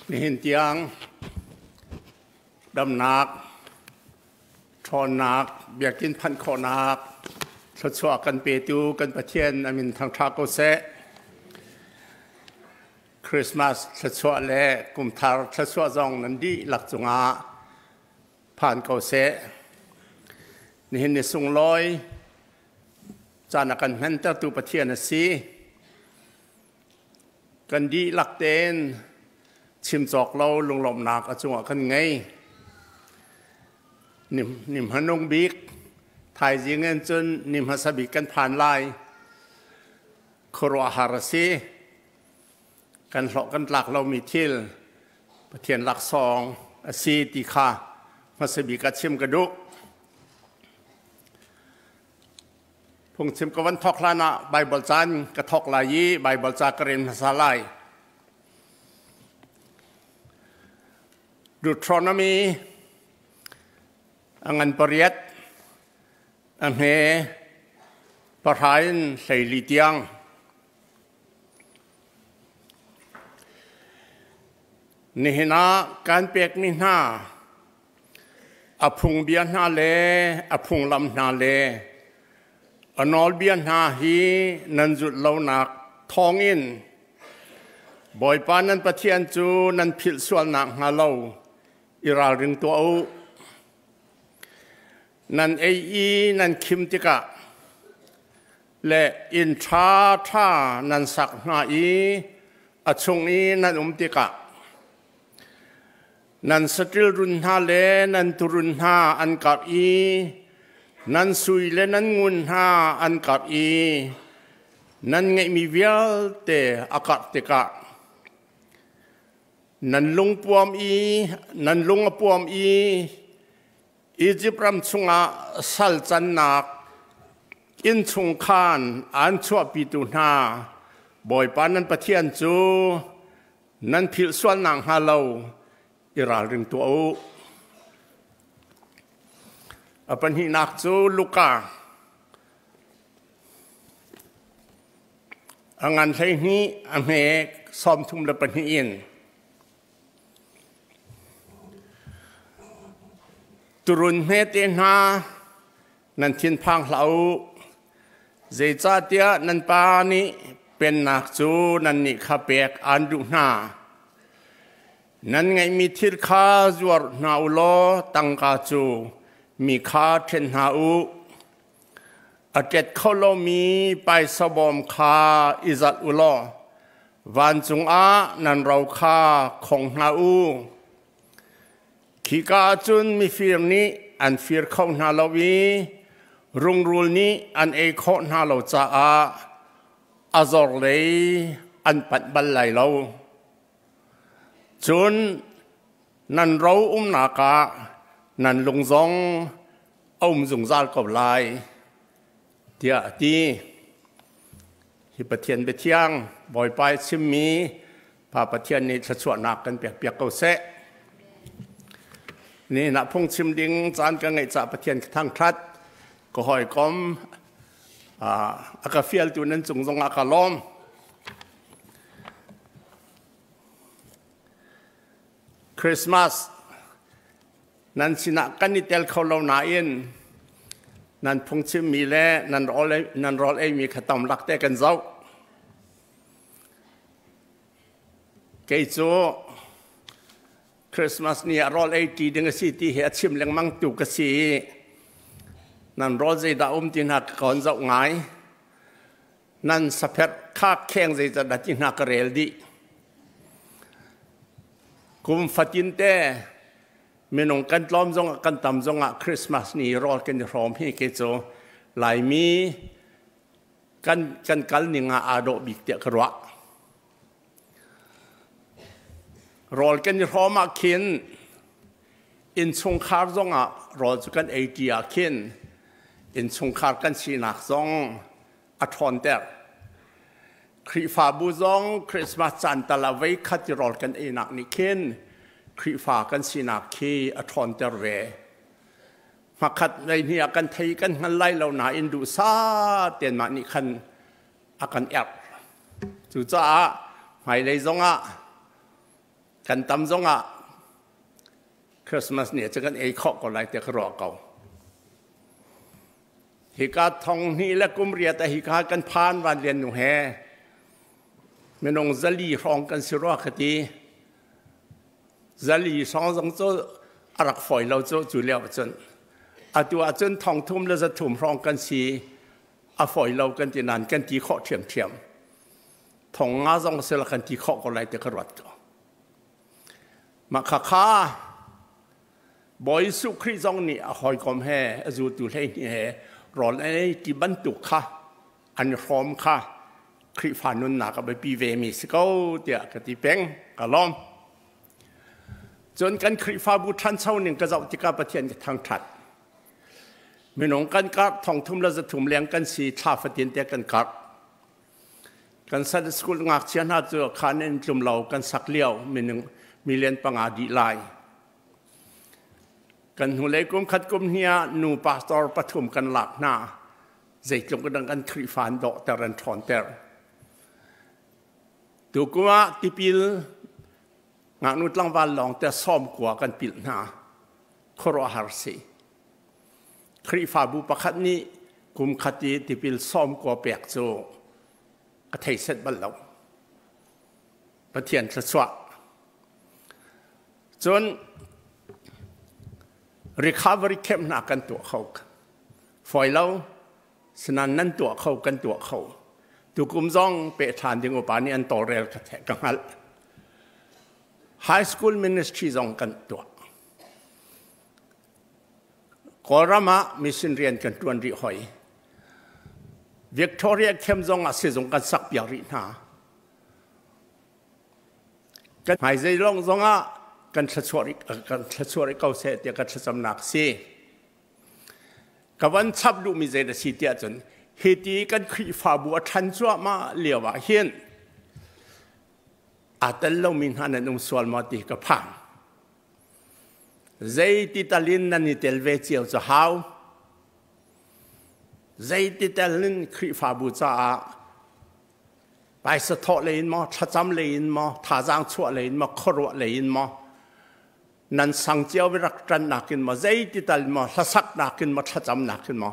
Nihin tiang damnak, ṭhawnnak, biakinn phanh khawhnak thluachuah kan petu kan Pathian a min thangṭha ko seh. Christmas thluachuah le kumthar thluachuah zong nan dihlak cungah phan ko seh. Nihin ni sunglawi caan a kan hmantertu Pathian a si. Kan dihlak tein chim cawk lo lunglawmhnak a cungah kan ngei. Ni hmanung bik thaizing in cun ni hmasa bik kan phan lai. Khuaruahhar a si. Kan hlawh kan tlak lomi thil Pathian laksawng a si ti kha hmasa bik ah chim ka duh. Phungchim ka van thawk hlan ah Baibal caan ka thawk lai i Baibal ca ka rel hmasa lai. Deuteronomy a ngan pariat a hme pahra in 14 tiang. Nihin ah kan pekmi hna A phungbia hna le a phunglam hna le a nawlbia hna hi nan zulh lonak thawngin Bawipa nan Pathian cu nan philh sual nakhnga lo i ralring tuah u. Nan ei i nan khim tikah le inn ṭhaṭha nan sak hna i a chung i nan um tikah Nan saṭil run hna le nan tuurun hna an karh i nan sui le nan ngun hna an karh i nan ngeihmi vialte a karh tikah nan lung puam i nan lung a puam i Izipt ram chungah sal cannak innchung khan aan chuahpitu hna Bawipa nan Pathian cu Nan philh sual nakhnga lo i ralring tuah u. A pahnihnak cu Luka a ngan 12 a hme 32 in. Turun hmete hna nan thinphang hlah u. Zeicahtiah nan Pa nih pennak cu nannih kha pek aan duh hna. Nan ngeihmi thil kha zuar hna u law tangka cu mi kha ṭhen hna u. A ṭet kho lomi paisa bawm kha i zalh u law vancung ah nan ro kha khong hna u. Khika ah cun mifir nih an fir kho hna lo i rungrul nih an ei khawh hna lo caah a zor lei an panh bal lai lo. Cun nan ro umnak ah nan lung zong a um zungzal ko lai, tiah a ti. Hi Pathian biathiang Bawipa i chimmi Pa Pathian nih thluachuahnak kan pekpiak ko seh. Ni na phungchim ding caan ka ngeih caah Pathian ka thangṭhat. Ka hawikom a ka fialtu nan cung zongah ka lawm. Christmas nan sinah kan i tel kho lo nain nan phungchimmi le nan rawl eimi kha tam lak te kan zoh. Kei cu Christmas ni ah rawl ei ṭi ding a si ti hi a chim lengmang tu ka si i nan rawl zeidah um ti hna ka kawn zoh ngai. Nan sapherh khak kheng zeizat dah ti hna ka rel dih. Kum fatin te minung kan tlawm zongah kan tam zongah Christmas ni rawl kan i hrawm hi kei cu Laimi kan kal ning ah aa dawh bik tiah ka ruah. Rawl kan i hrawm ah khin innchungkhar zongah rawl cu kan ei ṭi ah khin innchungkhar kan sinak zong a ṭhawnter. Khrihfabu zong Christmas caan tal ah voi khat i rawl kan einak nih khin Khrihfa kan sinak khi a ṭhawnter ve. Hmakhat hleihnih ah kan thei kan hngal lai lo nain duhsah tein mah nih khan a kan erh. Cucaah hmailei zongah Kan tam zongah Christmas ni cu kan ei khawh ko lai tiah ka ruah ko. Hika thong hnih le kum riat a hika kan phan van lian nu he minung 400 hrawng kan si rua ka ti. 400 hrawng zong cu a rak fawi lo cu cu lio cun. Atu ahcun 3,300 le hrawng kan si a fawi lo kan ti nain kan ti khawh ṭhiamṭhiam. 5,000 zong sila kan ti khawh ko lai ti ka ruat ko. Mah khakha Bawi Jesuh Khrih zong nih a hawikom he a zultu 12 he rawl an ei ti bantuk kha an i hrawm kha Khrihfa nunnak a biapi ve mi si ko tiah ka ti peng ka lawm. Cun kan Khrihfabu ṭhancho ning ka zoh tikah Pathian ka thangṭhat. Minung kan karh 3,300 le leng kan si thla fatin te kan karh. Kan Sunday school ngakchia hna cu khan in tlum lo kan sak lio minung 5 million dih lai. Kan hnulei kum khat kum hnih ah nu pastor pathum kan lak hna. Zeitluk dang kan Khrihfa an dawhter an ṭhawnter. Tukum ah tipil ngaknu tlangval lawng te 90 kan pilh hna. Khuaruahhar si. Khrihfabu pakhat nih kum khat i tipil 90 pek cu ka thei set bal lo. Pathian thluachuah. Cun recovery camp hna kan tuah kho. Fawi lo, sinan nan tuah kho kan tuah kho. Tukum zong peh ṭhan ding upa nih an tawlrel ka theh ka hngalh. High school ministry zong kan tuah. Kawlram ah mission rian kan ṭuan rih hoi. Victoria camp zong ah sizung kan sak piak rih hna. Kan hmaizei lawng zong ah kan thluachuah rih ko seh tiah ka thlacamnak si. Ka van chap duhmi zei dah si tiah cun hiti kan Khrihfabu a ṭhan cuahmah lio ah hin aa tel lomi hna nan um sual maw ti ka phang. Zeiti talin nan i tel ve cio cu hau. Zeiti telin Khrihfabu caah paisa thawh lei in maw, thlacam lei in maw, thazaang chuah lei in maw, khuaruah lei in maw, nan sang cio rak ṭannak in maw, zeiti tal maw, hlasaknak in maw, thlacamnak in maw,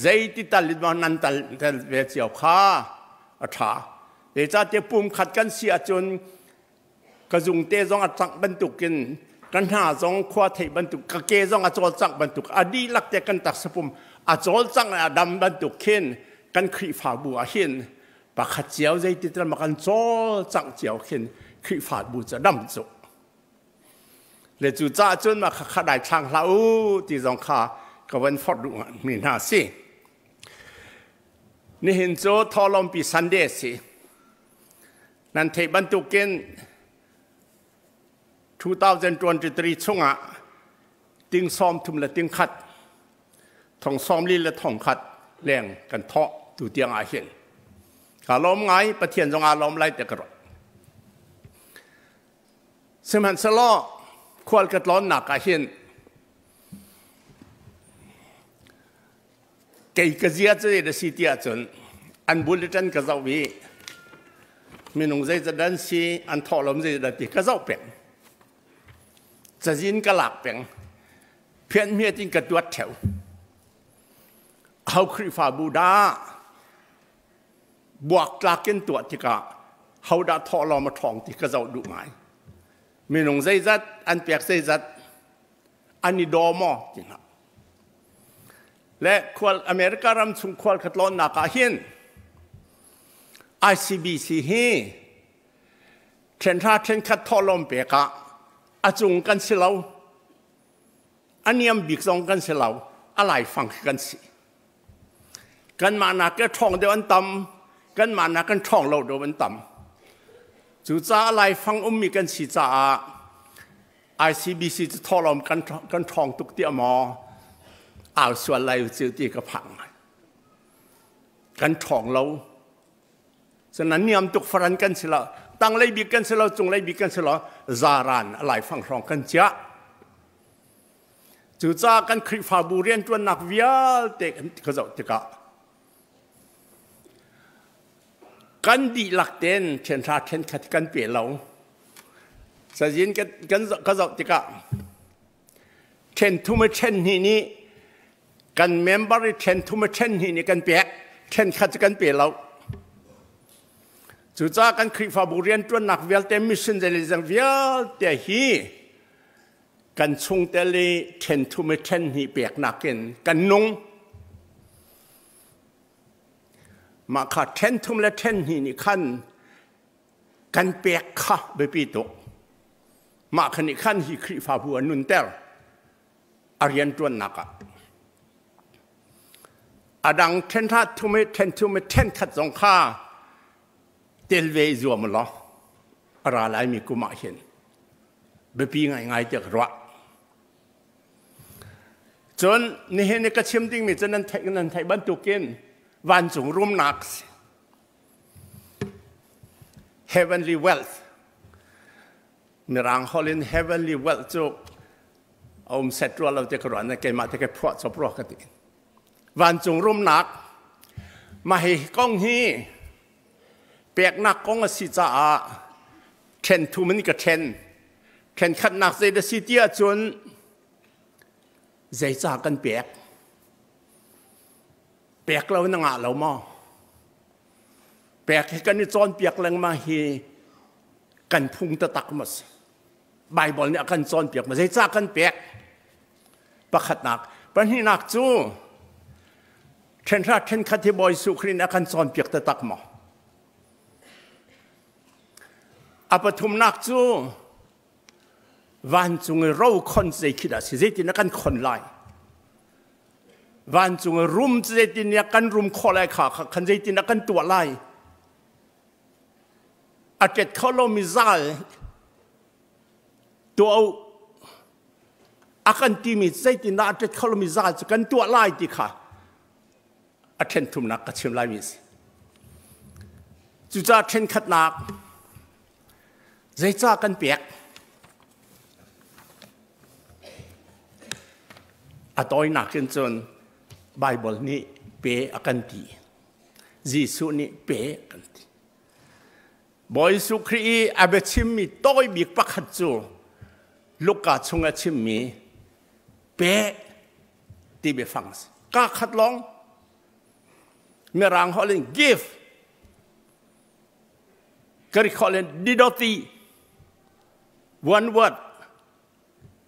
zeiti tal in maw nan tal tel ve cio kha a ṭha. Zeicahtiah pumkhat kan si ahcun ka zungte zong a cangh bantukin ka hna zong khua theih bantuk ka ke zong a cawlcangh bantuk a dihlak te kan taksa pum a cawlcangh a dam bantuk khin kan Khrihfabu ah hin pakhat cio zeiti tal ma kan cawlcangh cio khin Khrihfabu cu dam cu le cu caah cun ma kha dai thlang hlah u ti zong kha ka van forh duh mi hna si nihin cu tholompi Sunday si. Nan theih bantukin 2023 chungah ting 30 le ting khat 40,000 le 1,000 leng kan thawh tu tiang ah hin ka lawm ngai. Pathian zong aa lawm lai te ka ruah. Sihmanhsehlaw khual ka tlawnnak ah hin kei ka zia cu zei da si ti ahcun an bulletin ka zoh i minung zeizat dan si, an thawhlawm zeizat dan ti ka zoh peng, cazin ka lak peng, phian hmiat in ka tuat theo. Ho Khrihfabu dah buak tlak in tuah tikah ho dah thawhlawm a ṭhawng ti ka zoh duh ngai, minung zeizat an pek, zeizat an i daw maw ti hna le khual America ram chung khual ka tlawnnak ah hin ICBC hi ṭhenhra ṭhenkhat thawhlawm pek ah a cung kan si lo, a niam bik zong kan si lo, a laifang khi kan si. Kanmah nak ke ṭhawng deuh an tam, kanmah nak kan ṭhawng lo deuh an tam. Cucaah laifang ummi kan si caah ICBC cu thawhlawm kan ṭhawng tuk tiah maw au sual lai cu ti ka phang ngai. Kan ṭhawng lo. Cun an niam tuk faran kan si lo. Tanglei bik kan si lo, cunglei bik kan si lo, zaran a laifang hrawng kan chiah. Cucaah kan Khrihfabu rianṭuannak vialte ka zoh tikah kan dihlak ten ṭhenhra ṭhenkhat kan pe lo. Cazin kan ka zoh tikah ṭhen thum i ṭhen hnih nih kan member i ṭhen thum i ṭhen hnih nih kan pek, ṭhen khat cu kan pe lo. Cucaah kan Khrihfabu rianṭuannak vialte mission zeilezang vialte hi kan chungtel i ṭhen thum i ṭhen hnih peknak in kan nung. Mah kha ṭhen thum le ṭhen hnih nih khan kan pek kha biapi tuk. Mah kha nih khan hi Khrihfabu a nunter a rianṭuannak ah. A dang ṭhen hra thum i ṭhen thum i ṭhen khat zong kha tel ve i zuam law a ra laimi kum ah hin biapi ngaingai tiah ka ruah. Cun nihin i ka chim dingmi cu nan theih nan theih bantukin vancung rumnak heavenly wealth Mirang holh in heavenly wealth cu a um set rua lo te ka ruah na keimah te ka phuah chop rua ka ti. Vancung rumnak mah hi kong hi peknak kong a si caah ṭhen thum in ka ṭhen. Ṭhen khatnak zei da si ti ahcun zeicah kan pek? Pek lo na ngah lo maw? Pek hi kan i cawnpiak lengmang hi kan phung taktak maw si? Baibal nih a kan cawnpiak maw? Zeicah kan pek? Pakhatnak. Pahnihnak cu ṭhenhra ṭhenkhat hi Bawi Jesuh Khrih nih a kan cawnpiak taktak maw? A pathumnak cu vancung i ro khon zei khi dah si zeitin a kan khon lai vancung i rum zeitin a kan rum khawh lai kha khan zeitin a kan tuah lai a ṭet kho lomi zal tuah u a kan timi zeitindah a ṭet kho lomi zal cu kan tuah lai ti kha a ṭhen thumnak ka chim laimi a si. Cucaah ṭhenkhatnak zeicah kan pek? A tawinak in cun Baibal nih pe a kan ti. Jesuh nih pe a kan ti. Bawi Jesuh Khrih i a biachimmi tawi bik pakhat cu Luka chung a chimmi pe ti biafang a si. Ka khat lawng Mirang holh in give Greek holh in didoti one word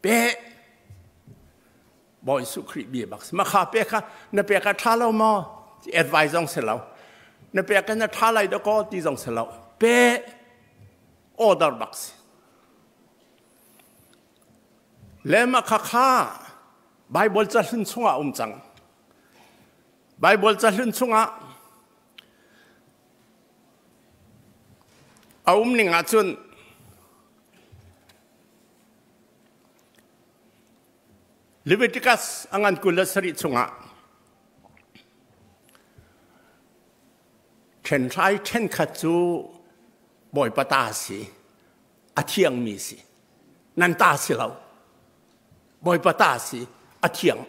pe Bawi Jesuh Khrih bia bak ma kha pe kha na pe ka tha lo maw advice zong si lo na pe ka na tha lai dakaw ti zong si lo pe order bak si Le mah khakha Baibal cahlun chungah um cang. Baibal cahlun chungah a um ning ahcun Leviticus a ngan 27 chungah ṭhenhrai ṭhenkhat cu Bawipa ta si a thiangmi si nan ta si lo Bawipa ta si a thiang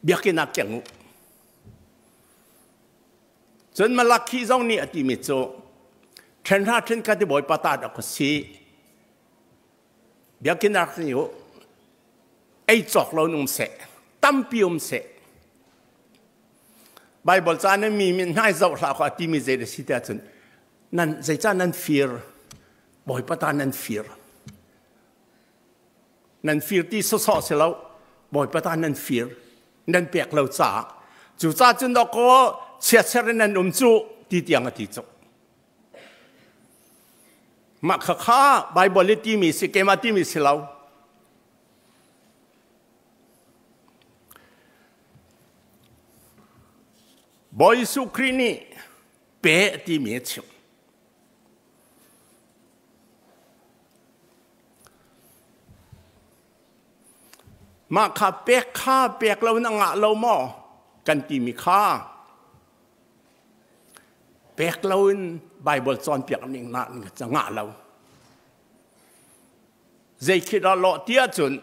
biakinn ah keng u cun Malakhi zong nih a timi cu ṭhenhra ṭhenkhat i Bawipa ta dak si biakinn ah keng u ei cawk lo um seh tampi um seh Baibal ca na mi min hnai zoh hlah ko a timi zei da si tiah cun nan zeicah nan fir Bawipa ta nan fir nan fir ti sawsawh si lo Bawipa ta nan fir nan pek lo caah cucaah cun dawkaw chiatser in nan um cu ti tiang a ti cu mah kha kha Bible i timi si keimah timi si lo Bawi Jesuh Khrih nih pe timi a chim. Mah kha pek kha pek lo in a ngah lo maw kan timi kha pek lo in Bible cawnpiak ning na ngah lo. Zei khi dah lawh ti ahcun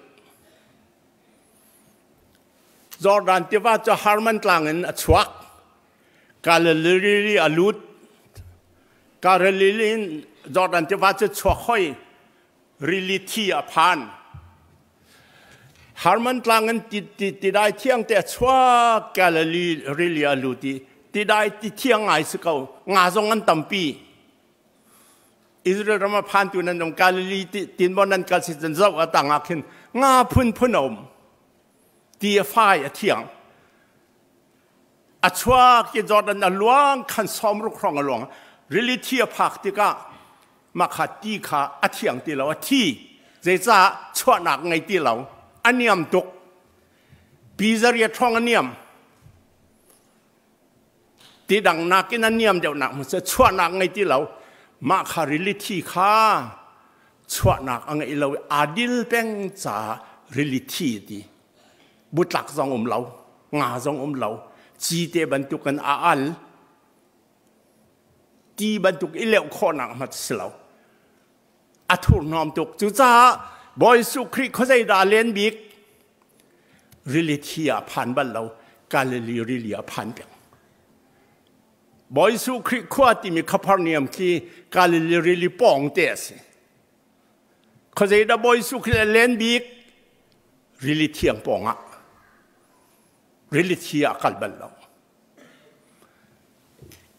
Jordan tiva cu Harman tlang in a chuak. Galilee a lut. Galilee in Jordan tiva cu chuak hoi rili thi a phan. Hermon tlang in tidai thiang te a chuak Galilee rili a lut i tidai ti thiang ngai si ko nga zong an tampi. Israel ram a phantu nan um Galilee tinbon nan kal si cun zoh a tang ah khin nga phunphun a um. Ti a fai a thiang. A chuak i Jordan a luang khan 60 hrawng a luang. Rili thi a phak tikah mah kha ti kha a thiang ti lo, a thi. Zeicah chuahnak ngei ti lo. A niam tuk. Pi zariat hrawng a niam. Ti dang nakin a niam deuhnak hmun cu chuahnak ngei ti lo. Mah kha rili thi kha chuahnak a ngei lo i aa dil peng caah rili thi a ti. Butlak zong um lo, nga zong um lo, cite bantukin a al, ti bantuk i leuh khawhnak hmanh si lo. A thurhnawm tuk. Cucaah Bawi Jesuh Khrih khuazei dah a len bik? Rili thi ah phan bal lo, Galilee rili ah phan peng. Bawi Jesuh Khrih khua timi Capernaum khi Galilee rili pawng te a si. Khuazei dah Bawi Jesuh Khrih a len bik? Rili thiang pawngah. Rili thi ah kal bal lo.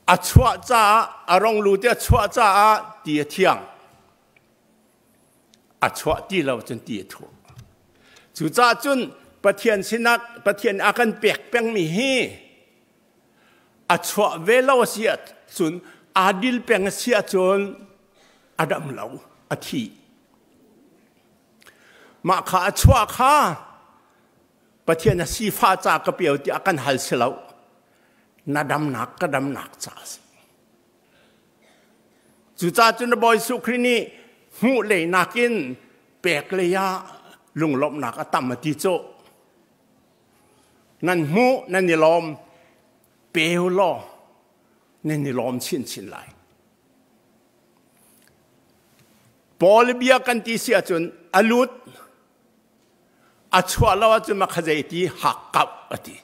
A chuah caah a rong lu te a chuah caah ti a thiang. A chuah ti lo cun ti a thur. Cucaah cun Pathian sinah Pathian a kan pek pengmi hi a chuah ve lo a si ahcun aa dil peng a si ahcun a dam lo, a thi. Mah kha a chuah kha Pathian a sifah ca ka pio tiah kan hal si lo. Na damnak ka damnak ca a si. Cucaah cun Bawi Jesuh Khrih nih hmuh lei nakin pek lei ah lunglawmhnak a tam a ti cu. Nan hmuh nan i lawm, pe u law nan i lawm chinchin lai. Paul bia kan ti si ahcun a lut a chuah lo ahcun ma kha zei ti hakkauh a ti.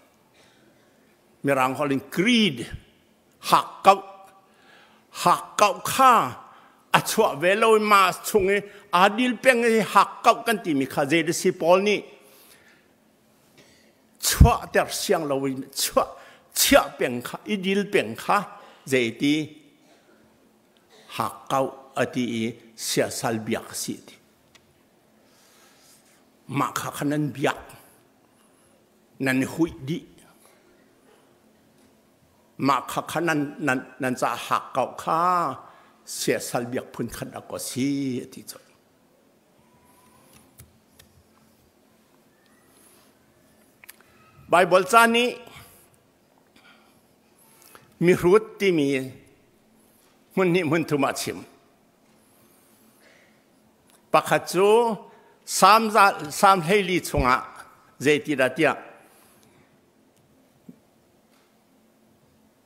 Mirang holh in greed hakkauh hakkauh kha a chuah ve lo i ma chung i aa dil peng i hakkauh kan timi kha zei da si Paul nih chuahter siang lo in chuah chiah peng kha i dil peng kha zei ti hakkauh a ti i siasal biak a si ti. Mah kha kha nan biak, nan i huih dih. Mah kha kha nan, nan, nan ca hakkauh kha siasal biak phun khat a ko si a ti cu. Baibal ca nih mihrut timi hmun hnih hmun thum ah chim. Pakhat cu Salm 14 chungah zeitidah tiah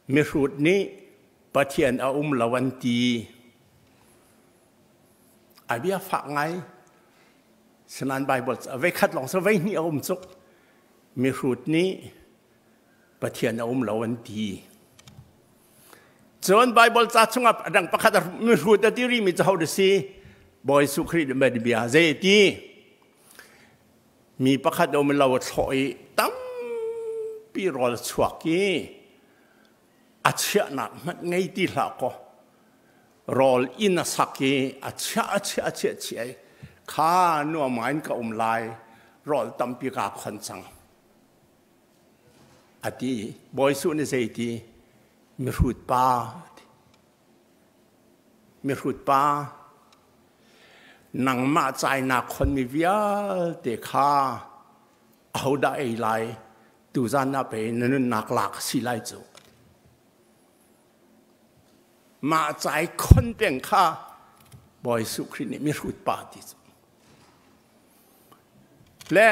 mihrut nih Pathian a um lo an ti. A bia fak ngai. Sinain Bible veikhat lawng sa veihnih a um cuk. Mihrut nih Pathian a um lo an ti. Cun Bible ca chungah a dang pakhat mihrut a ti rimi cu ho si? Bawi Jesuh Khrih nih bia zei ti? Mi pakhat um lo a thlawh i tampi rawl a chuak i a chiahnak hmanh ngei ti hlah kaw rawl inn a sak i a chiah a chiah a chiah chiah i kha nuam ngai in ka um lai rawl tampi kaa khon cang A ti. Bawi Jesuh nih zei ti? Mihrut pa. Mihrut pa. Nangmah cainak khonmi vialte kha ahodah ei lai? Tuzan ah pei na nunnak lak a si lai cu. Mah cai khon peng kha Bawi Jesuh Khrih nih mihrut pa ti cu. Le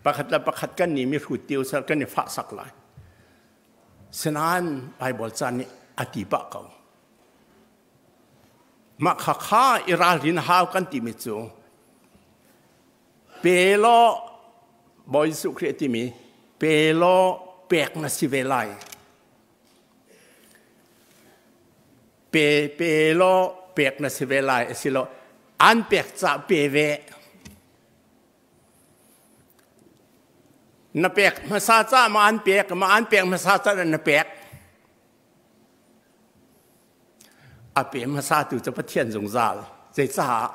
pakhat le pakhat kan nih mihrut ti usal kan i fahsak lai. Sinain Bible ca nih a ti pah ko. Mah kha kha i ralrin hau kan timi cu pe law Bawi Jesuh Khrih a timi pe law pek na si ve lai. Pe pe law Pek na si ve lai asilo an pek ca pe ve. Na pek hmasa ca ma an pek ma an pek hmasa ca na pek. A pe hmasa tu cu Pathian zungzal. Zeicah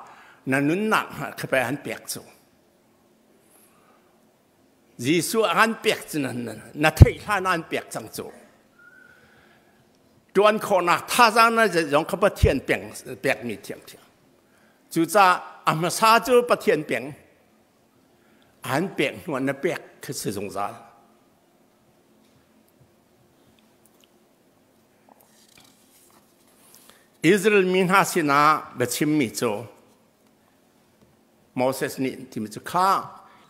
na nunnak kha pe an pek cu. Jesuh an pek cu na theih hlan an pek cang cu. Tuan khawhnak thazaang na zong kha Pathian peng pekmi thiamthiam. Cucaah a hmasa cu Pathian peng an pek hnu na pek khi si zungzal. Israel mi hna sinah biachimmi cu Moses nih timi cu kha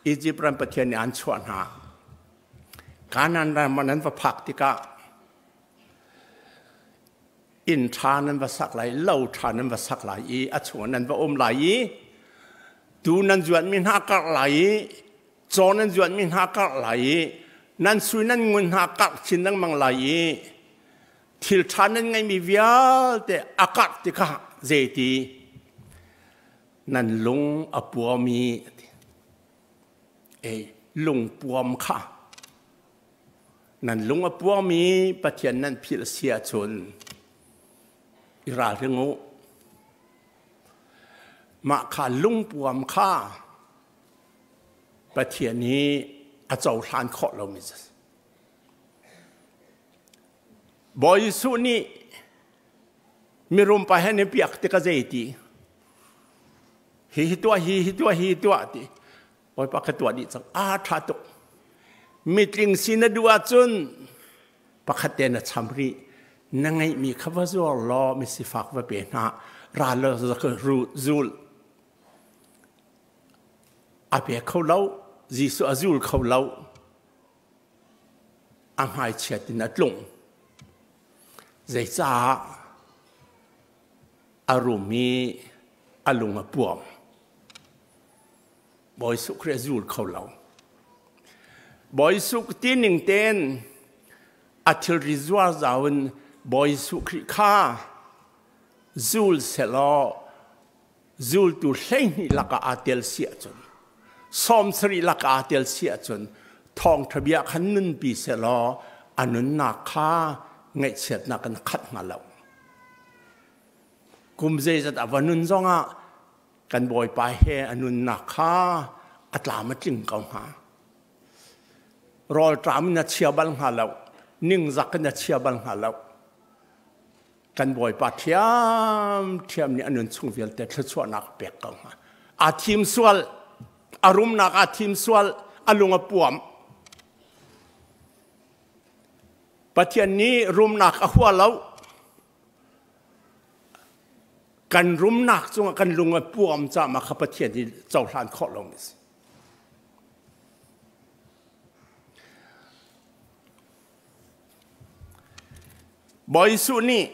Egypt ram Pathian nih an chuah hna. Kanaan ram ah nan va phak tikah inn ṭha nan va sak lai, lo ṭha nan va sak lai i a chungah nan va um lai i tu nan zuanmi hna karh lai i caw nan zuanmi hna karh lai i nan sui nan ngun hna karh chin lengmang lai i thil ṭha nan ngeihmi vialte a karh tikah zeiti nan lung a puami ei lungpuam kha nan lung a puami Pathian nan philh si ahcun i ralring u. Mah kha lungpuam kha Pathian hi a cohlan khawh lomi a si. Bawi Jesuh nih mirum pa he ni piak tik a zei ti hi hi tuah hi hi tuah hi tuah ti Bawipa ka tuah dih cang a tha tuk mitling si na duh ahcun pakhat te na cham rih na ngeihmi kha va zuar law misifak va pe hna ra lo zul a pe kho lo Jesuh a zul kho lo a hmaichiat in a tlung zeicah a rum i a lung a puam Bawi Jesuh Khrih a zul kho lo Bawi Jesuh ti ning ten a thilri zuar zau in Bawi Jesuh Khrih kha zul selaw zultu 12 lakah aa tel si ahcun 70 lakah aa tel si ahcun thawngṭha bia khan nunpi selaw a nunnak kha ngaihchiatnak in khat hnga lo. Kum zeizat a va nun zongah kan Bawipa he a nunnak kha a tlam a tling ko hnga. Rawlṭam in a chia bal hnga lo, ningzak in a chia bal hnga lo. Kan Bawipa ṭhiamṭhiam nih a nun chung vialte thluachuahnak a pek ko hnga. Aa thim sual, a rumnak aa thim sual, a lung a puam. Pathian nih rumnak a hua lo. Kan rumnak cungah kan lung a puam caah mah kha Pathian nih cohlan khawh lomi a si. Bawi Jesuh nih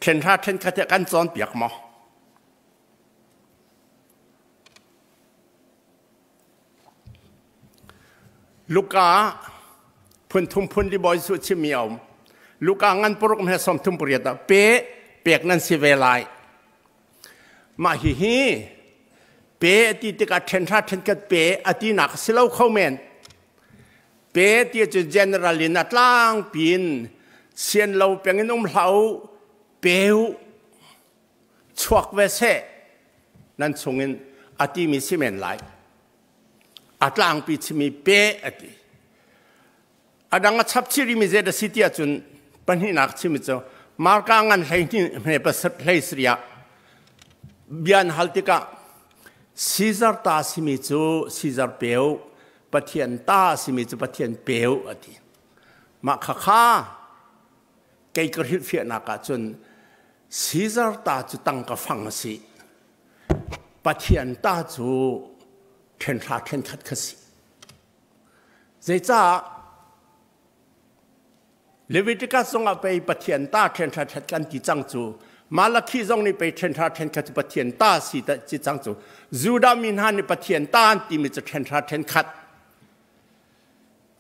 ṭhenhra ṭhenkhat he kan cawnpiak maw? Luka phun thum phun li Bawi Jesuh chimmi a um. Luka ngan paruk he 38 ah pe pek nan si ve lai. Mah hihi pe ti tikah ṭhenhra ṭhenkhat pe a tinak si lo kho men. Pe ti cu general in a tlangpi in sian lo peng in um hlah u, pe u, chuak ve seh nan chungin a timi si men lai. A tlangpi chimi pe a ti. A dang a chap chih rimi zei a si ti ahcun pahnihnak chimi cu Marka ngan 12 hme pasarih hlei sarih ah bia an hal tikah Caesar ta simi cu Caesar pe u, Pathian ta simi cu Pathian pe u a ti. Mah khakha kei ka hrilhfiahnak ahcun Caesar ta cu tangka fang a si. Pathian ta cu ṭhenhra ṭhenkhat kha si. Zeicah Leviticus zongah pei Pathian ta ṭhenhra ṭhet kan ti cang cu. Malakhi zong nih pei ṭhenhra ṭhenkhat cu Pathian ta si ti cang cu. Judah mi hna nih Pathian ta an timi cu ṭhenhra ṭhenkhat.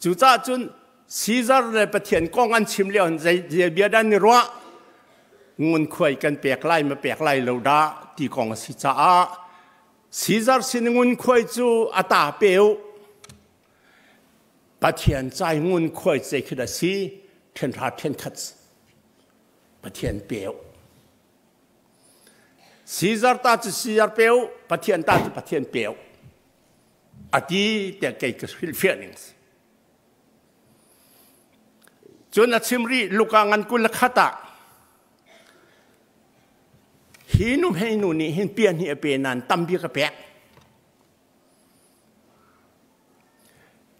Cucaah cun Caesar le Pathian kong an chim lio zei bia dah ni ruah? Ngunkhuai kan pek lai ma pek lai lo dah ti kong a si caah Caesar sin ngunkhuai cu a ta peu. Pathian cai ngunkhuai ce khi da si ṭhenhra ṭhenkhat Pathian peu. Caesar ta cu Caesar peu, Pathian ta cu Pathian peu. A ti tiah kei ka hrilhfiah ning si. Cun a chim rih Luka ngan 21 ah hi nu hei nu nih hin pian hi a pe nain tambik a pek.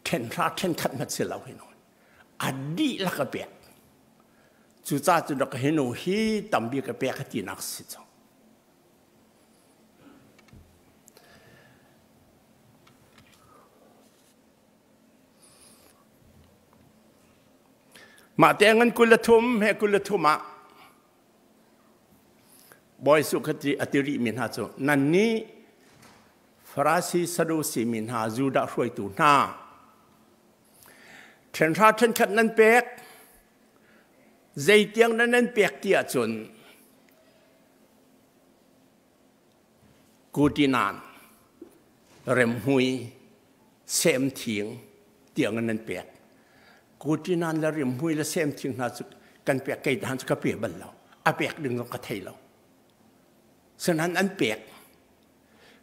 Ṭhenhra ṭhenkhat hmanh si lo hi nu. A dihlak a pek. Cucaah cun rak hi nu hi tambik a pek a tinak si cang. Mah te ngan 23 he 23 ah Bawi Jesuh kha a ti rihmi hna cu nannih Farasi Sadusi mi hna Judah hruaitu hna ṭhenhra ṭhenkhat nan pek zeitiang nan nan pek ti ahcun Kutinan, remhmui, semthing tiang in nan pek. Kutinan le rimhmui le semthing hna cu kan pek kei han cu ka pe bal lo. A pek ding zong ka thei lo. Sanan an pek.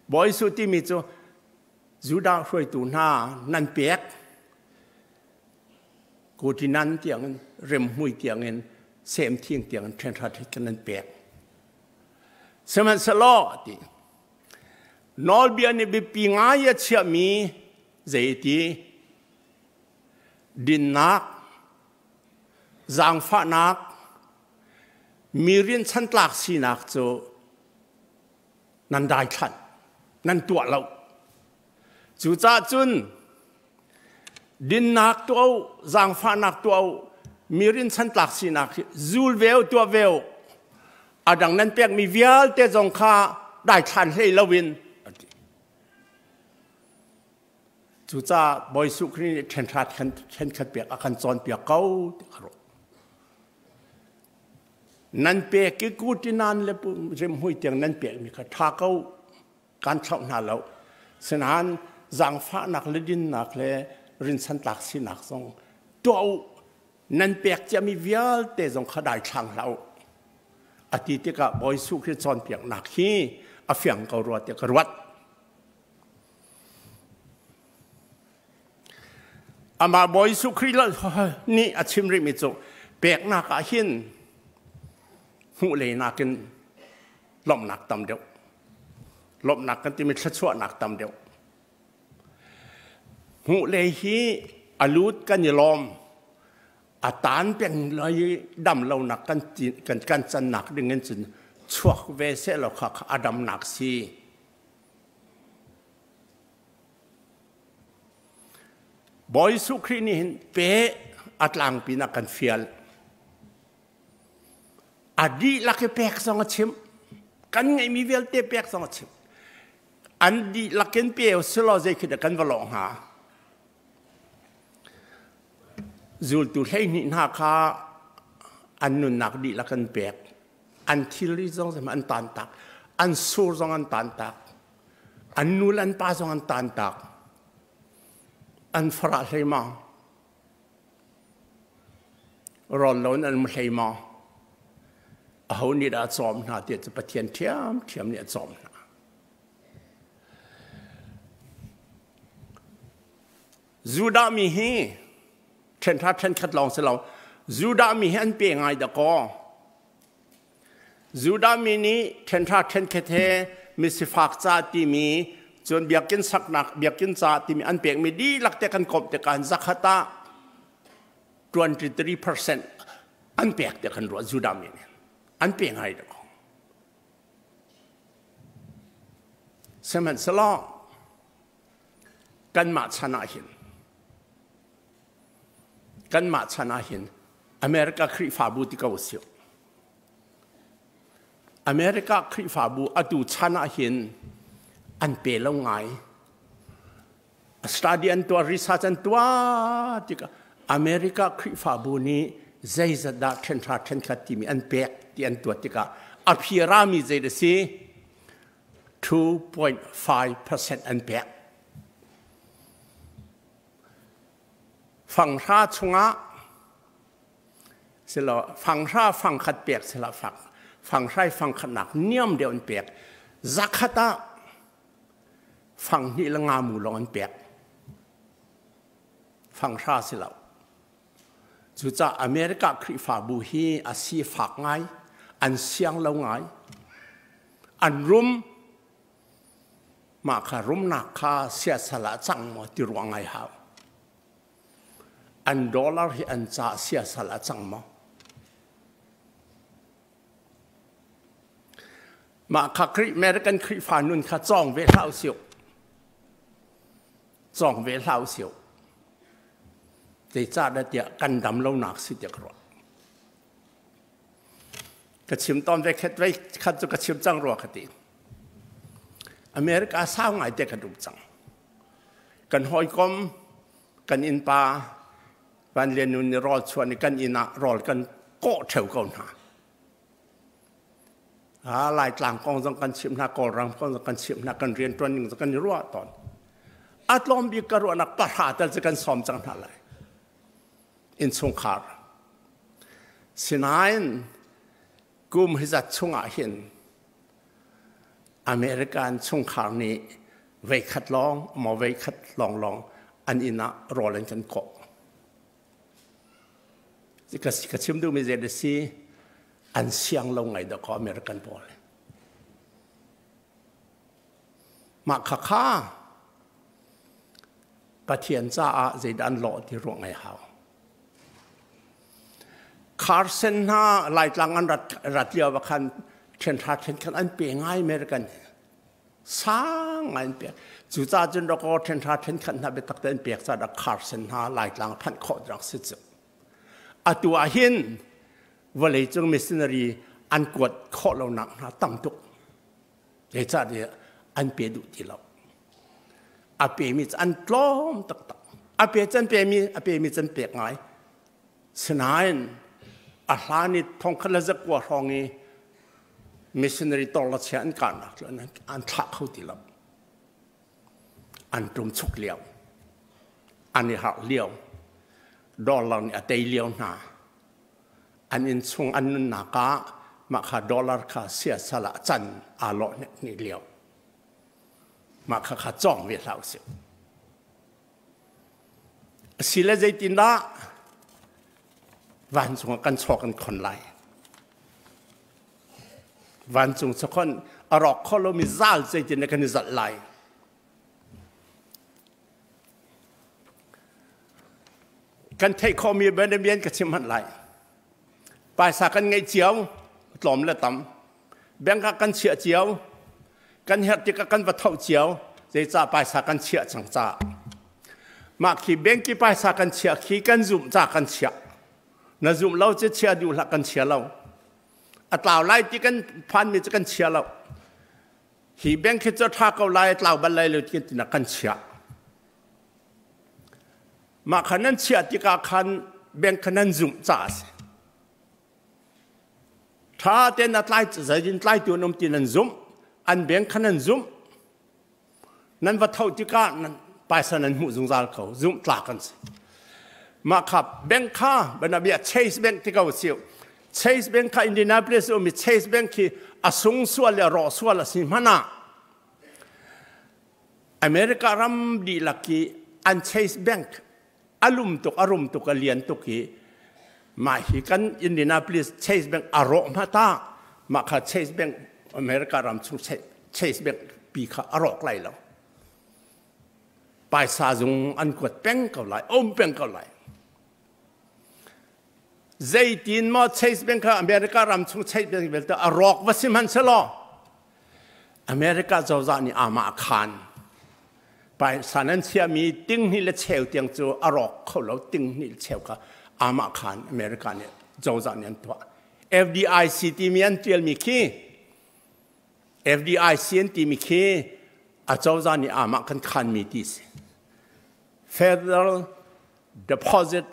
Bawi Su timi cu Judah hruaitu hna nan pek. Kutinan tiang in rimhmui tiang in semthing tiang in ṭhenhrat kan nan pek. Sihmanhsehlaw a ti, nawlbia nih biapi ngai a chiahmi zeiti dinnak, zaangfahnak, mi rinhchantlak sinak cu nan daithlanh, nan tuah lo. Cucaah cun dinnak tuah u, zaangfahnak tuah u, mi rinhchantlak sinak hi zul ve u, tuah ve u. A dang nan pekmi vialte zong kha daithlan hlei loin a ti. Cucaah Bawi Jesuh Khrih nih ṭhenhrat ṭhenkhat pek a kan cawnpiak ko ti a ruah. Nan pek i kutinan le rimhmui tiang nan pekmi kha ṭha ko kan thlauh hna lo. Sinain zaangfahnak le dinnak le rinsantlak sinak zong tuah u. Nan pek ciami vialte zong kha daithlang hlah u. A ti tikah Bawi Jesuh Khrih cawnpiaknak hi a fiang ko rua tiah ka ruat. Amah Bawi Jesuh Khrih nih a chim rihmi cu peknak ah hin hmuh lei nakin lawmhnak tam deuh. Lawmhnak kan timi thluachuahnak tam deuh. Hmuh lei hi a lut kan i lawm. A tan peng lai dam lonak kan kan kan cannak ding in cun chuak ve seh law kha a damnak si. Bawi Jesuh Khrih nih hin pe a tlangpi nak kan fial. A dihlak i pek zong a chim. Kan ngeihmi vialte pek zong a chim. An dihlak in pe silaw zei khi dah kan va lawh hnga? Zultu 12 hna kha an nunnak dihlak an pek. An thilri zong an tantak. An sur zong an tantak. An nu le an pa zong an tantak. An farah hlei ma? Rawl lo in an um hlei maw? Aho nih dah a cawm hna ti cu Pathian ṭhiamṭhiam nih a cawm hna. Judah mi hi ṭhenhra ṭhenkhat lawng si lo. Judah mi hi an pe ngai dakaw. Judah mi nih ṭhenhra ṭhenkhat he misifak ca timi cun biakinn saknak biakinn ca timi an pekmi dihlak te kan komh tikah zakhat ah 23% an pek te kan ruah Judah mi nih an pe ngai dakaw. Sihmanhsehlaw kanmah chan ah hin kanmah chan ah hin America Khrihfabu ti ko usih. America Khrihfabu atu chan ah hin an pe lo ngai. Study an tuah, research an tuah tikah America Khrihfabu nih Zeizat dah ṭhenhra ṭhenkhat timi an pek ti an tuat tikah a phi rami zei a si? 2.5% an pek. Fanghra chungah silo fanghra fangkhat pek sila fang fanghrai fangkhatnak niam deuh an pek. Zakhat ah fang hnih le nga mu lawng an pek. Fanghra si lo. Cucaah America Khrihfabu hi a sifak ngai, an siang lo ngai. An rum, mah kha rumnak kha siasal ah cang maw ti ruang ngai hau. An dollar hi an ca siasal ah cang maw? Mah kha American Khrihfa nun kha cawng ve hlah usih. Cawng ve hlah usih. Zeicahdah tiah kan dam lonak si tiah ka ruah. Ka chim tawn ve khat ve khat cu ka chim cang rua ka ti. America sau ngai te kan um cang. Kan hawikom, kan innpa, Van Lian Nu nih rawl chuan i kan inn ah rawl kan kawh ṭheo ko hna. Laitlang kong zong kan chimh hna, Kawlram kong zong kan chimh hna, kan rianṭuan ning zong kan i ruah tawn. A tlawm bik ka ruahnak pahra tal cu kan sawm cang hna lai. Innchungkhar. Sinain kum hi zat chungah hin American chungkhar nih veikhat lawng maw veikhat lawnglawng an inn ah rawl an kan kawh. Ka chim duhmi zei a si an siang lo ngai dawkaw American pawl. Mah khakha Pathian caah zeidah an lawh ti ruah ngai hau. Carson hna Laitlang an rat lio ah khan ṭhenhra ṭhenkhat an pe ngai American sang ngai an pek. Cucaah cun dawkaw ṭhenhra ṭhenkhat hna biatak te an pek caah Carson hna Laitlang phanh khawh rak si cu. Atu ah hin vawleicung missionary an kuat khawh lonak hna tam tuk. Zeicahtiah an pe duh ti lo. A pemi cu an tlawm taktak. A pe can pemi a pemi can pek ngai. Sinain a hlan i thongkhat le zakua hrawng i missionary tor la chia an karnak cu an thlah kho ti lo. An tum chuk lio. An i harh lio. Dollar nih a tei lio hna. An inn chung an nunnak ah mah kha dollar kha siasal ah can aa lawh ni lio. Mah kha kha cawng ve hlah usih. Asile zeitindah vancung ah kan chaw kan khon lai. Vancung chakhon a rawk kho lomi zal zeitin kan i zalh lai. Kan theih khawhmi bian ka chim hmanh lai. Paisa kan ngeih cio, tlawm le tam. Bank ah kan chiah cio. Kan herh tikah kan va thoh cio. Zeicah paisa kan chiah cang caah. Mah khi bank i paisa kan chiah khi kan zumh ca kan chiah. Na zumh lo cu chia duh hlah kan chia lo. A tlau lai ti kan phanmi cu kan chia lo. Hi bank hi cu ṭha ko lai tlau bal lai lo ti tina kan chiah. Mah kha nan chiah tikah khan bank kha nan zumh caah a si. Ṭha tein a tlai zeitin tlaitu an um ti nan zumh, an bank kha nan zumh. Nan va tho tikah nan paisa nan hmuh zungzal ko, zumh tlak an si. Mah kha bank kha banabia Chase Bank ti ko siu. Chase Bank kha Indianapolis um i Chase Bank khi a sung sual le rawh sual a si hmanh ah America ram dihlak i an Chase Bank a lum tuk a rum tuk a lian tuk i mah hi kan Indianapolis Chase Bank a rawh hmata mah kha Chase Bank America ram chung Chase Bank pi kha a rawk lai lo. Paisa zung an kuat peng ko lai, um peng ko lai. Zeitin maw Chase Bank kha America ram chung Chase Bank vialte a rawk va si hmanhsehlaw America cozah nih amah a khan. Paisa nan chiahmi ting hnih le cheu tiang cu a rawk kho lo ting hnih le cheu kha amah khan America nih cozah nih an tuah. FDIC timi an tialmi khi FDIC an timi khi a cozah nih amah kan khanmi ti si. Federal Deposit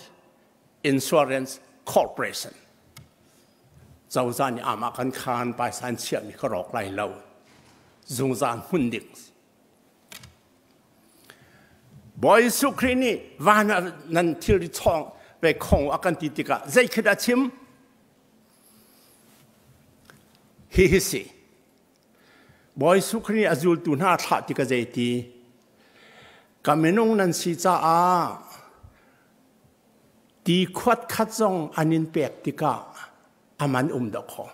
Insurance Corporation. Cozah nih amah kan khan paisa an chiahmi kha rawk lai lo. Zungzal hmun ding. Bawi Jesuh Khrih nih van ah nan thilri chawng ve khong a kan ti tikah zei khi dah chim? Hihi si. Bawi Jesuh Khrih nih a zultu hna thlah tikah zei ti? Ka minung nan si caah ti khuat khat zong an in pek tikah a man um dawh kho.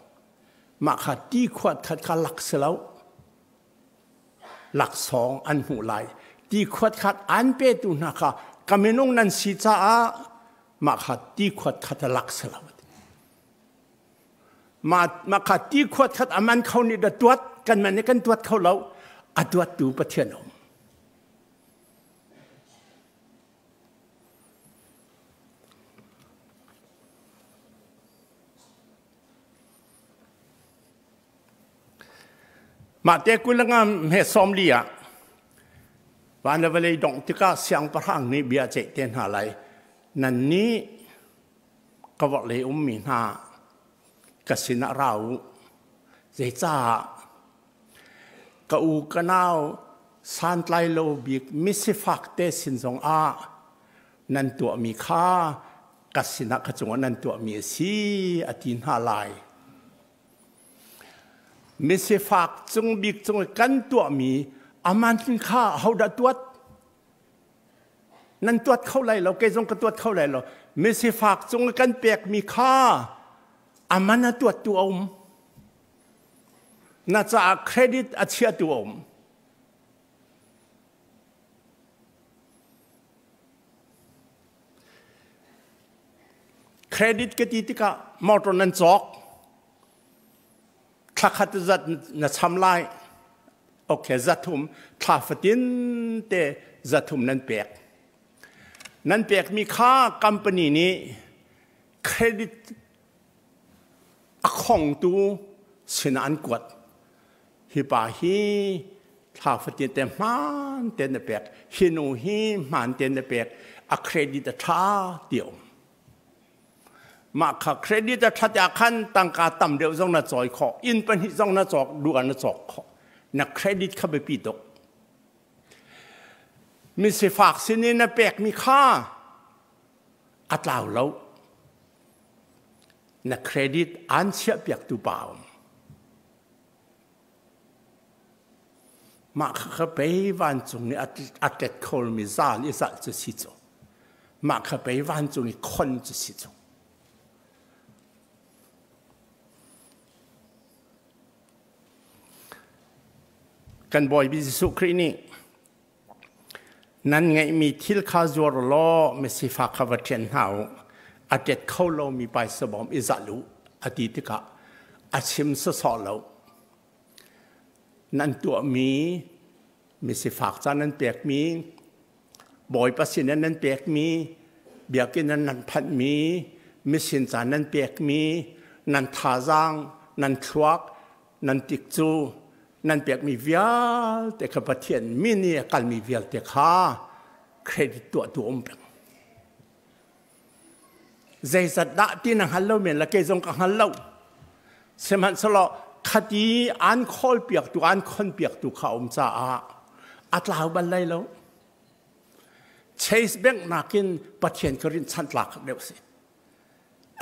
Mah kha ti khuat khat kha lak si lo. Laksawng an hmuh lai. Ti khuat khat an petu hna kha ka minung nan si caah mah kha ti khuat khat a lak si lo. Mah kha ti khuat khat a man kho nih da tuat kan man nih kan tuat kho lo. A tuattu Pathian um. Mah te kulanga he 40 ah van le vawlei dongh tikah siangpahrang nih bia ceih te hna lai. Nan nih ka vorhlei ummi hna ka sinah ra u. Zeicah ka u ka nau santlai lo bik misifak te sin zong ah nan tuahmi kha ka sinah ka cungah nan tuahmi a si a ti hna lai. Misifak cung bik cung i kan tuahmi aman kha hodah tuat? Nan tuat kho lai lo, kei zong ka tuat kho lai lo. Misifak cung i kan pekmi kha aman a tuattu a um. Na caah credit a chiatu a um. Credit ka ti tikah motor nan cawk. Thla khat zat na cham lai. Okay, zathum thla fatin te zathum nan pek. Nan pekmi kha company nih credit a khongtu sinah an kuat. Hi pa hi thla fatin te hmaan te na pek. Hi nu hi hmaan te na pek. A credit a ṭha ti um. Mah kha credit a ṭhat ah khan tangka tam deuh zong na cawi khawh. Inn pahnih zong na cawk duh ah na cawk khawh. Na credit kha biapi tuk. Misifak sinin na pekmi kha a tlau lo. Na credit aan chiahpiaktu pa um. Mah kha pei vancung i a tet khomi zal i zalh cu si cu. Mah kha pei vancung i khon cu si cu. Kan Bawipi Jesuh Khrih nih nan ngeihmi thil kha zuar law misifak kha va ṭhen hna u. A ṭet kho lomi paisa bawm i zalh u a ti tikah a chim sawsawh lo. Nan tuahmi misifak ca nan pekmi Bawipa sin in nan pekmi biakinn in nan phanhmi misin ca nan pekmi nan thazaang nan thluak nan tikcu nan pekmi vialte kha Pathian min i a kalmi vialte kha credit tuahtu um peng. Zeizat dah ti na hngal lo men la kei zong ka hngal lo. Sihmanhsehlaw khati an khawl piaktu an khon piaktu kha um caah a tlau bal lai lo. Chase Bank nakin Pathian ka rin chan tlak deuh si.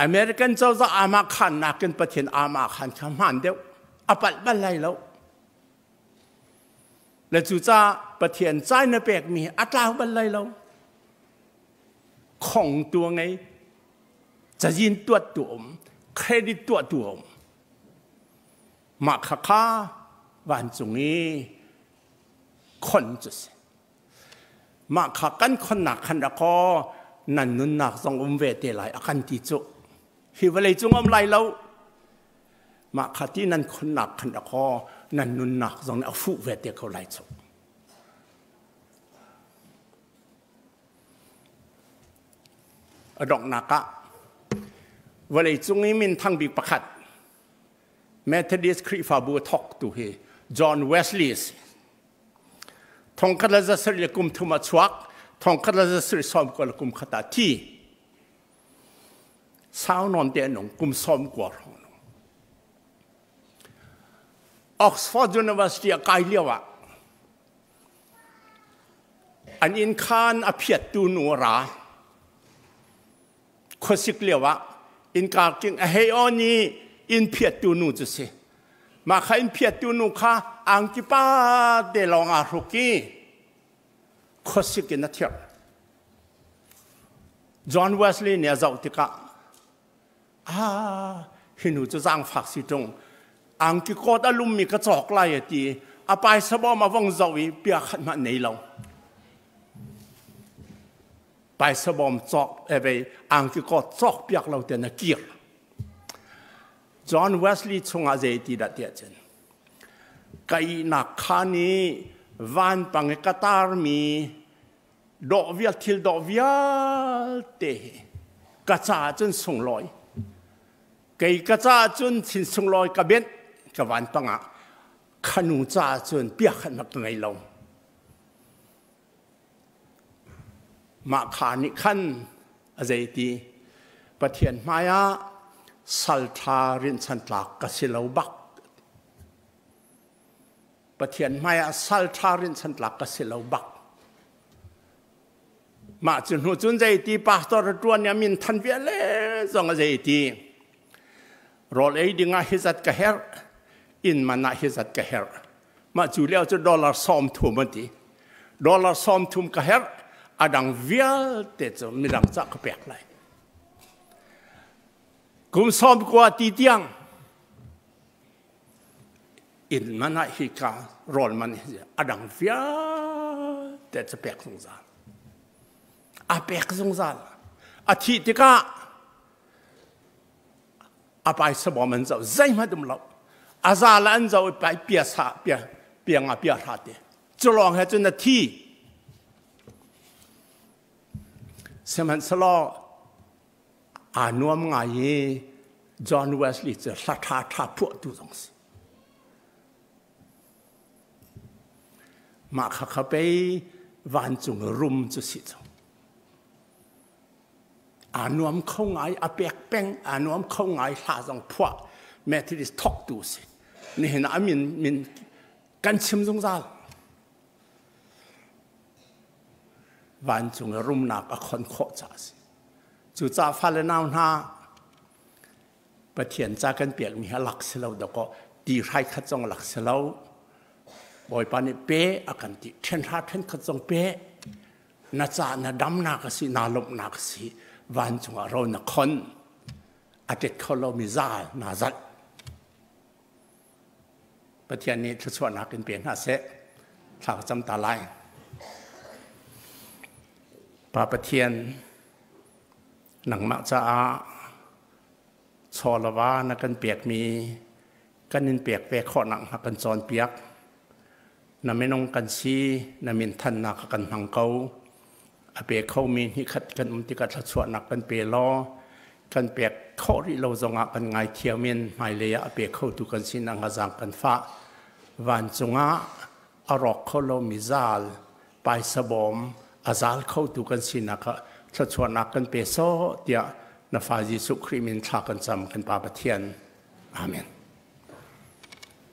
American cozah ama khan nakin Pathian ama khan kha hmaan deuh. A palh bal lai lo. Le cucaah Pathian cai na pekmi a tlau bal lai lo. Khong tu a ngei. Cazin tuat tu um. Credit tuah tu um. Mah kha kha vancung i khon cu si. Mah kha kan khonnak khan dakaw nan nunnak zong um ve te lai a kan ti cu. Hi vawlei cung um lai lo. Mah kha ti nan khonnak khan dakaw nan nunnak zong a fuh ve te ko lai cu. A donghnak ah vawlei cung i minthang bik pakhat Methodist Khrihfabu a thawktu hi John Wesley a si. 1730 a chuak, 1790 ah thi. Sau nawn te nung kum 90 hrawng nung. Oxford University a kai lio ah an inn khan a phiattu nu a ra. Khuasik lio ah innka king a hei on i inn phiattu nu cu si. Mah kha inn phiattu nu kha angki pa te lawng aa hruk i khuasik in a thirh. John Wesley nih a zoh tikah ah hi nu cu zaangfak si ṭung angki kawt a lummi ka cawk lai a ti. A paisa bawm a vong zoh i pia khat hmanh nei lo. Paisa bawm cawk evei angki kawt cawk piak lo ten a kir. John Wesley chungah zei ti dah tiah cun ka ihnak khan i vanpang i ka tarmi dawh vial thil dawh vialte hi ka caah cun sunglawi kei ka caah cun thin sunglawi ka benh ka vanpang ah khanu caah cun piakhatnak ka ngei lo. Mah kha nih khan a zeiti Pathian hmaiah salṭha rinhchan tlak ka si lo bak. Pathian hmaiah salṭha rinhchan tlak ka si lo bak. Mah cu hnu cun zeiti pastor a ṭuan i a min than viale zong a zeiti rawl ei ding ah hi zat ka herh, inn man ah hi zat ka herh. Mah cu lio cu dollar 30 an ti. Dollar 30 ka herh, a dang vialte cu midang cah ka pek lai. Kum 90 ti tiang inn man ah hi ka rawl man hi a dang vialte cu pek zungzal. A pek zungzal. A thih tikah a paisa bawm an zoh zeihmanh um lo. A zal an zoh i pai pia sa pia pia nga pia hra te. Cu lawng he cun a thi. Sihmanhsehlaw aa nuam ngai i John Wesley cu hla ṭha ṭha phuahtu zong si. Mah kha kha pei vancung rum cu si cu. Aa nuam kho ngai, a pek peng, aa nuam kho ngai, hla zong phuah Methodist thawktu si. Nihin ah a min min kan chim zungzal. Vancung i rumnak a khon khawh caah a si. Cucaah fale nau hna, Pathian ca kan pekmi hi a lak si lo dawkaw ti hrai khat zong a lak si lo. Bawipa nih pe a kan ti. Ṭhenhra ṭhenkhat zong pe. Na ca na damnak a si, naa lawmhnak a si. Vancung ah ro na khon. A ṭet kho lomi zal naa zalh. Pathian nih thluachuahnak in pe hna seh. Thla ka cam ta lai. Pa Pathian, nangmah caah chaw le va na kan pekmi kan in pek ve khawh nakhnga kan cawnpiak. Na minung kan si, na min thannak a kan hmang ko. A pe khomi hnihkhat kan um tikah thluachuahnak kan pe law, kan pek khawh rih lo zongah kan ngaithiam in hmailei ah a pe khotu kan sinak hnga zaang kan fah. Vancung ah a rawk kho lomi zal, paisa bawm a zal khotu kan sinak ah thluachuahnak kan pe sawh tiah na fa Jesuh Khrih min thla kan cam kan Pa Pathian. Amen.